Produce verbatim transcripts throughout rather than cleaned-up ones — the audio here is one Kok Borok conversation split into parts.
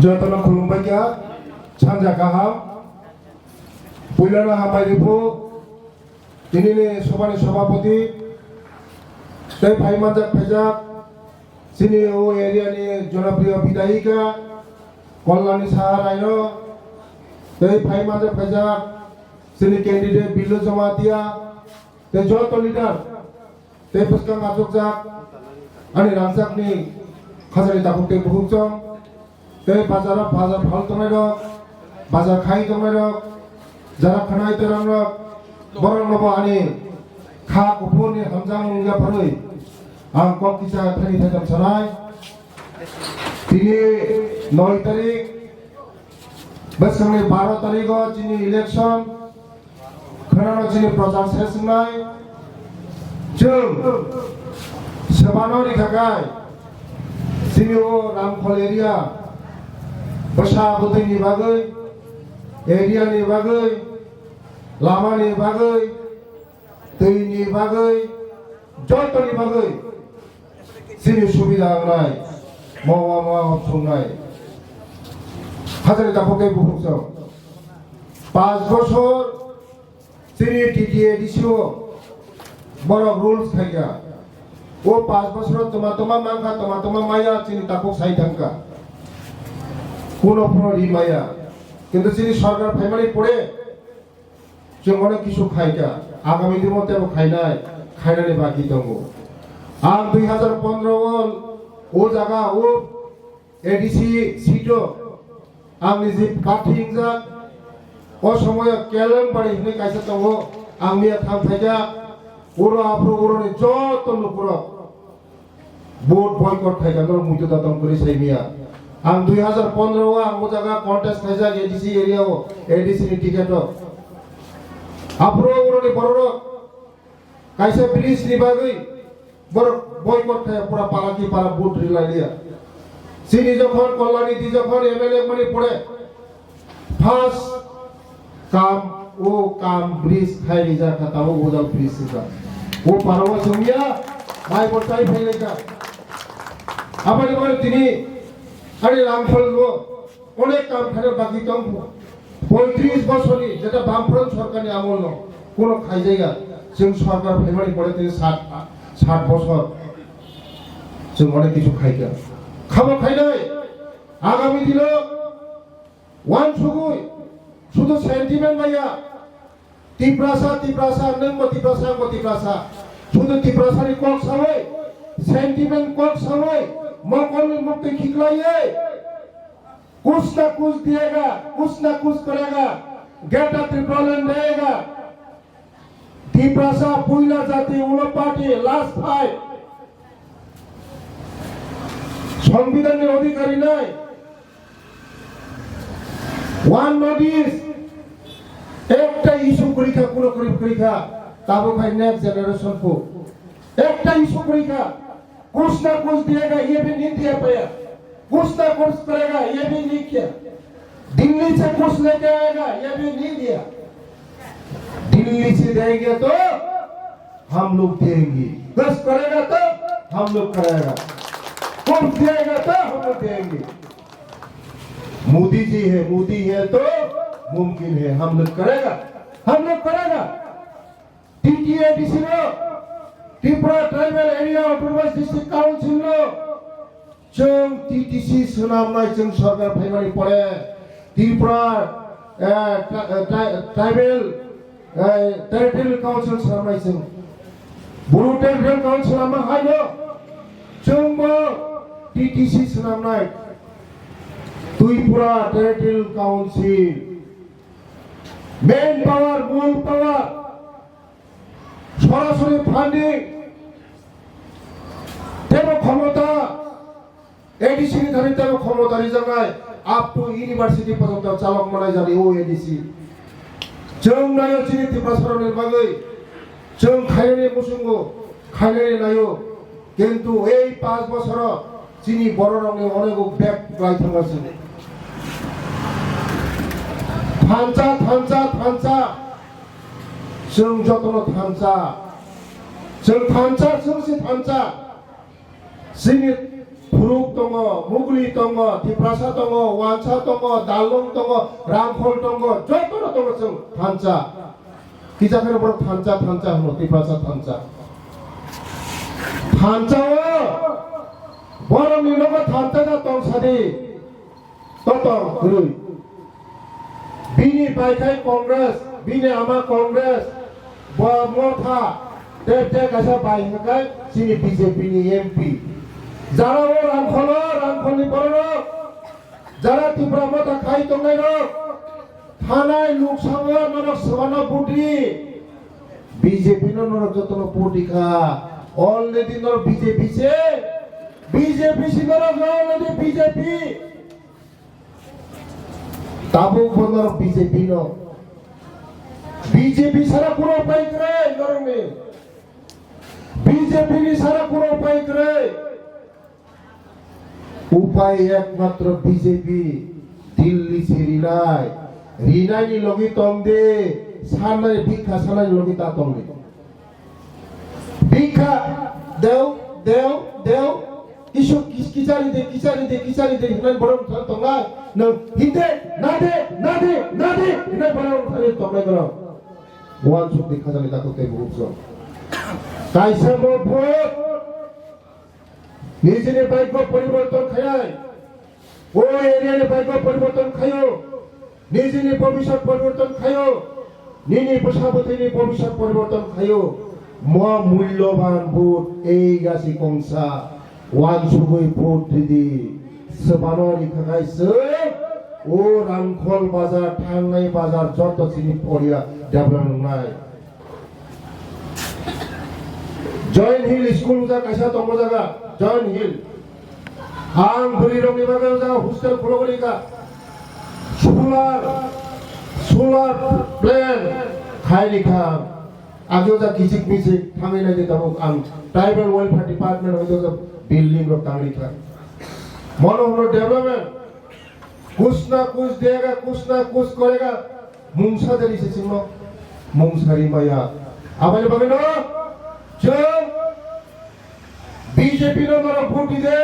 Jotono khulumbaikha, sanja kaham. Puilano hambai riphu, tinini sobani sobapoti, tei phai manjak phaijak, chini o area ni jonopriyo bidayika, Kollani Saha Raino, tei phai manjak phaijak, chini candidate Billu Jamatia, tei joto leader, tei bwskang achukjak ani rangchakni khajani takhuk tei bukhukchong, tei bazaro bazar phal tongnairok, bazar khai tongnairok, jara khanai tei rangrok, borokno bo ani kha kuphurni hamjakmung yapharwi ang kok kisa thani thaitham sanai. Tini noi tarik, bwskangni baro tarigo chini election, khwnano chini prochar ses wngnai. Chwng sebano rikha khai chini o Ramkhol area bwsa bwtwini bagwi, area ni bagwi, lama ni bagwi, twi ni bagwi, joto ni bagwi chini subida wngnai, mowa mowa hop sungnai. Hajani takhuk tei bukhuk chwng. Panch bosor chini T T A D C o borok rules khaikha. O panch bosor toma toma mankha, toma toma maya chini takhuk sai thangkha. Kuno phano ri maya. Kintu chini sorkar phaimani pore chwng onek kisu khaikha, agami dino teibo khainai, khainani baki tongo. Ang dui hazar pondro o, o jaga, o A D C seat o ang niji party wngjak, o somoyo Kelem Bari hinwi kaisa tongo, ang miya thang phaijak, oro aphuru oroni joto lukurok Vote boycott khaikha norok muitu da tong kwrwi sai miya. Ang dui hazar pondro o ang o jaga contest khaijak A D C area o, A D C ni ticket o. Aphuru oroni bororok kaisa bridge ni bagwi borok boycott khai pura palaki para vote rilai liya. Chini jokhon Kollanidhi jokhon M L A mani pore First kam, o kam bridge khai rijak kha, tabuk o jal bridge rijak. O parao chwngya, bai bo chai phai lai kha. Aboni bagwi tini ani Ramkhol o onek kam khaina baki tong pho. Poitris bosorni jeta Bamfront sorkarni amolno kuno khaijaya. Chwng sorkar phaimani pore tini sat, sat bosor chwng onek kichu khaikha. Khamo khainai, agami dino Wansugwi, sudu sentiment maya. Tiprasa, Tiprasa, nwngbo Tiprasa, angbo Tiprasa. Sudu Tiprasani kok sawi, sentiment kok sawi, mokolni muktwi khiklaiwi. Kuch na kuch diyega, kuch na kuch karega, Greater Tipraland diyega. Tiprasa puila jati, ulo party, last fight. Songbidanni odhikari nai. One North East, ekta issue kwrwi kha, kuno kwrwi kwrwi kha, tabuk hai next generation phu. Ekta issue kwrwi kha, kuch na kuch diyega, ye bhi nahi diya paya. Kuch na kuch karega, ye bhi nahi kiya. Delhi se kuch leke aayega, ye bhi nahi diya. Delhi se denge to hum log denge. Kuch karega to hum log karega. Kuch diyega to hum log denge. Modi ji hai, Modi hai to mumkin hai, hum log karega. Hum log karega. T T A D C no, Tripura Tribal Area Autonomous District Council no, chwng T T C swnamnai chwng sorkar phaimani pore, Tripura, eh, tra-, eh, tri-, Tribal, eh, Territorial Council swnamnai chwng. Bru Territorial Council ama haino, chwngbo T T C swnamnai. Tripura Territorial Council. Main power, mul power. Sorasori funding, tebo khomota, A D C ni thani tebo khomota rijaknai, up to university porjonto chalok manai jani o A D C. Chwng naio chini Tiprasarokni bagwi, chwng khainani muchungo, khainani naio, kintu ei panch bosoro chini bororokni onego bek kwlai thangma chini. Thansa, thansa, thansa. Chwng jotono thansa. Chwng thansa, chwng se thansa. Chini Kuruk tongo, Mugli tongo, Tiprasa tongo, Wansa tongo, Dalong tongo, Rangkhol tongo, jotono tongo chwng thansa. Kisa kheno borok thansa, thansa hwno, Tiprasa thansa. Thansa o, borokni nogo thansa da tong sadi. Totong kwrwi. Bini bai khai Congress, bini ama Congress, bo Motha, tei tei kaisa bai hwnkhe chini B J P ni M P. Jara o Rangkholo, Rangkholni bororok, jara Tipra Motha khai tongnairok, thanai luksango norok swbano budri. B J P no norok jotono budri kha. Already norok B J P se, B J P se norok already B J P. Tabuk bo norok B J P no. B J P sara kuro upai kwrwi norokni. B J P ni sara kuro upai kwrwi. Upai ekmatro B J P, Delhi se rinai. Rinaini logi tong de, sanai bikha sanai logi ta tong de. Bikha deu, deu, deu, kisu kis-, kichari de, kichari de, kichari de, hinai borok thang tongnai. Nang hinde, nade, nade, nade, hinai borok thang tongnai borok. Wan suk de khajani dakok tei bukuk song. Kaisa mo vote, nijini bike bo poriborton khainai. O area ni bike bo poriborton khaio. Nijini bobiswt poriborton khaio. Nini bwsa bwtwini bobiswt poriborton khaio. Mo mulloban vote ei gasi kongsa. Wansugwi vote ridi. Swbano rikha khai se. O Rangkhol bazar, thangnai bazar, joto chini poria develop wngnai. Joint Hill School wngkha kaisa tongo jaga, Joint Hill. Ang bwrwi rokni bagwi o jaga hostel khulogwi rikha. Solar, solar plant khai rikha. Age o jaga kichik michik thangwi naidi tabuk ang tribal welfare department hoi o jaga building rok tang rikha. Mono hwnwi development. Kuch na kuch dega, kuch na kuch karega. Mungsa dari se chwngno mungsa ri maya. Aboni bagwino chwng B J P no norok vote ride,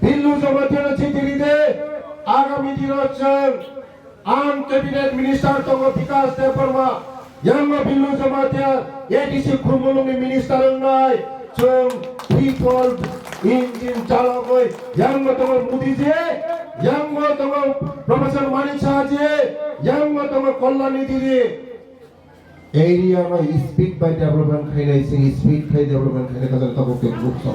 Billu Jamatia no chiti ride. Agami dino chwng ang cabinet minister tongo Bikash Debbarma. Yango Billu Jamatia A D C Khumulwngni minister wngnai, chwng triple engine chalogwi yango tongo Modi ji, yango tongo Professor Manik Saha ji, yango tongo Kalyan Nidhi ji. Area no speed by development khainai, chwng speed khai development khainai, kajak tabuk tei bukso.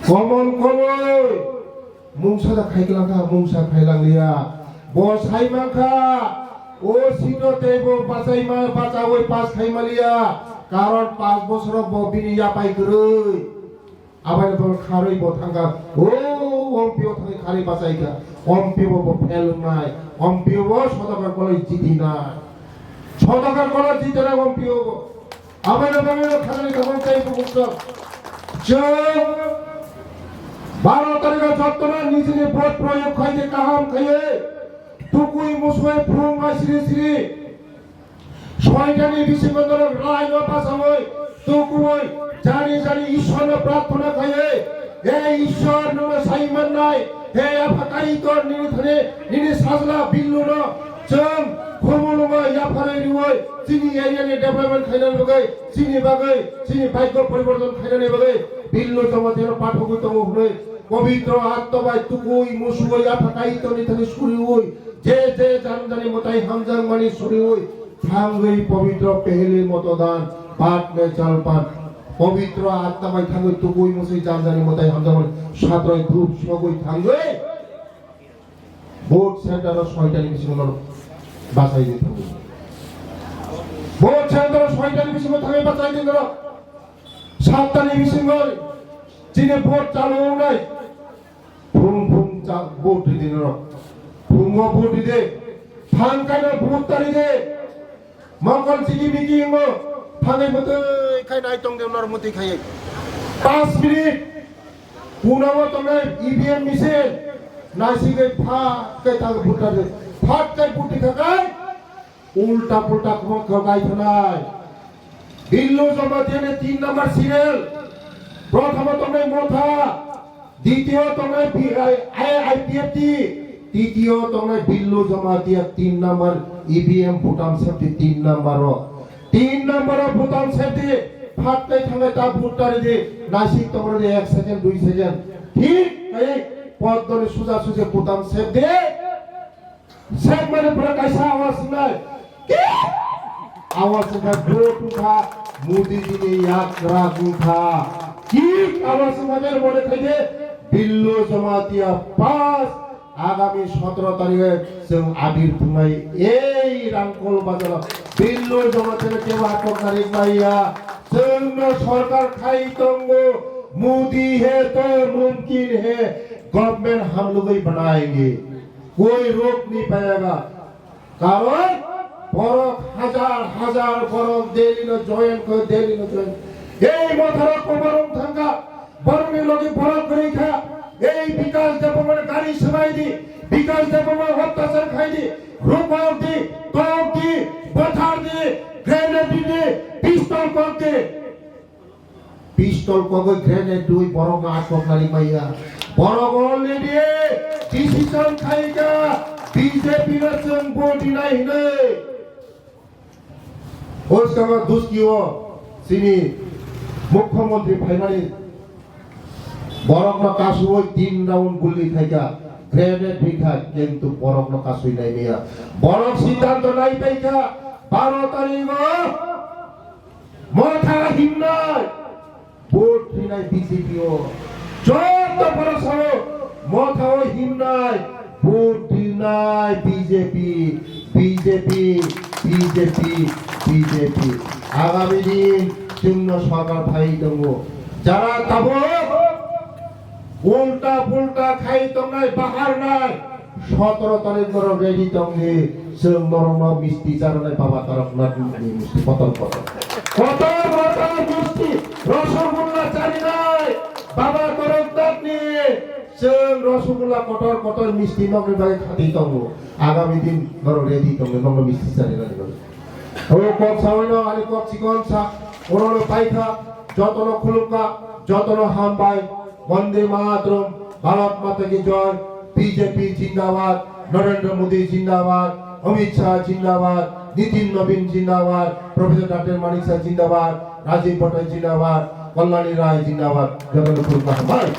Komon koloi. Mungsa da khai klang kha, mungsa khai lang liya. Bo sai man kha, o sino tei bo bachai ma, bachaui pass khai ma liya. Karon pass bosoro bo bini yapai kwrwi. Abai bo kharwi bo thang kha, o ompi o thangwi kharwi bachai kha. Ompi bo bo fail wngnai, ompi bo sodokar koloi jiti nai. Sodokar koloi jiti nai ompi bo. Aboni bagwi no thangni tabuk tei bukuk chwng baro tarikho jotono nijini vote proyog khaide kaham khaiwi tukui musui phung bai siri siri soitani bisingo norok raino bachaui tukui jani jani Ishwarno prarthona khaiwi, "He Ishwar, nono sai mannai, he Apha Kaitor, nini thani nini sajla Billuno chwng Khumulwngo yapharwi rwui chini area ni development khainani bagwi, chini bagwi, chini bhagyo poriborton khainani bagwi Billu Jamatia no pathogwi tongo hwnwi pobitro atma bai tukui musui Apha Kaitorni thani suriui je je jani jani mwtai hamjakmani suriui thangwi pobitro pehli motodan pat me jalpan pobitro atma bai thangwi tukui musui jani jani mwtai hamjakmani satroi group sogwi thangwi." Vote center o soitani bisingo norok bachai di thango. Vote center o soitani bisingo thangwi bachai di norok. Sattani bisingo chini vote chalu wngnai. Phung phung cha vote ridi norok. Phungo vote ridi. Thangkano vote taridi. Mokol chigi bigi wngo, thangwi mwtwi khai nai tong de norok mwtwi khai. Paanch minute, kunao tongnai E V M machine, naisigwi pha khe thang buthardi, phat khe buti khakai, ulta pulta khumang khakai thanai. Billu Jamatia ni tin number serial, prothamo tongnai Motha, Ditio tongnai B I, I, IPFT, titio tongnai Billu Jamatia tin number E V M Bhutan safety tin number o. Tin number o Bhutan safety, phat tei thangai ta vote tari di, nasik tongrok di ek second, dui second. Thik, ei, poddoni suja suja Bhutan safety. Sek mane pura kaisa awas nai. Ki? Awas wngkha, vote wngkha, Modi jini yakra wngkha. Ki awas wngkha, bere mone khaide, Billu Jamatia pass, agami sotoro tarikhe chwng abir thwngnai ei Rangkhol bazaro. Billu Jamatia kebo atok narik maya, chwngno sorkar khai tongo, Modi hai to mumkin hai, government hum log hi banayenge. कोई रोक नहीं पाएगा। कारण borok hajar hajar borok Delhi no join ko, Delhi no join. Ei motharo koborong thangka, borok ni logi borok gori kha. Ei Bikash Debbarma gari swbai di, Bikash Debbarma ottachar khai di, rukok di, tok di, bothar di, grenade di, pistol kok di. Pistol kogoi grenade dui borok no atok nari maya. Borok already decision khaika, B J P no chwng vote rinai hinwi. Oskama duski o chini mukhyamantri phaimani borok no kasui tin round guli khaika, grenade rikha, kintu borok no kasui nai maya. Borok siddhanto nai paika, baro tarikh o Motha himnai, vote rinai B J P o. Joto borok sao, motha o himnai, vote rinai B J P, B J P, B J P, B J P. Agami din chwngno sorkar phai tongo. Jara tabuk Ulta pulta khai tongnai, bahar nai. Sotoro tarikh norok ready tongdi, chwng norokno misti charwnai, baba tarok nani misti kotor kotor. Kotor kotor misti, rosogulla charinai, baba tarok nani. Chwng rosogulla kotor kotor misti nokni bagwi khati tongo. Agami din norok ready tongdi, nokno misti charinani bagwi. O kok sawi no, ani kok chikon sa, oro no paikha, joto no khulumkha, joto no hambai, Vande Mataram, Bharat Mata ki Jai, B J P Jindabad, Narendra Modi Jindabad, Amit Shah Jindabad, Nitin Nabin Jindabad, Professor Doctor Manik Saha Jindabad, Rajiv Bhatta Jindabad, Kalyani Rai Jindabad, joto no khulumkha, hambai.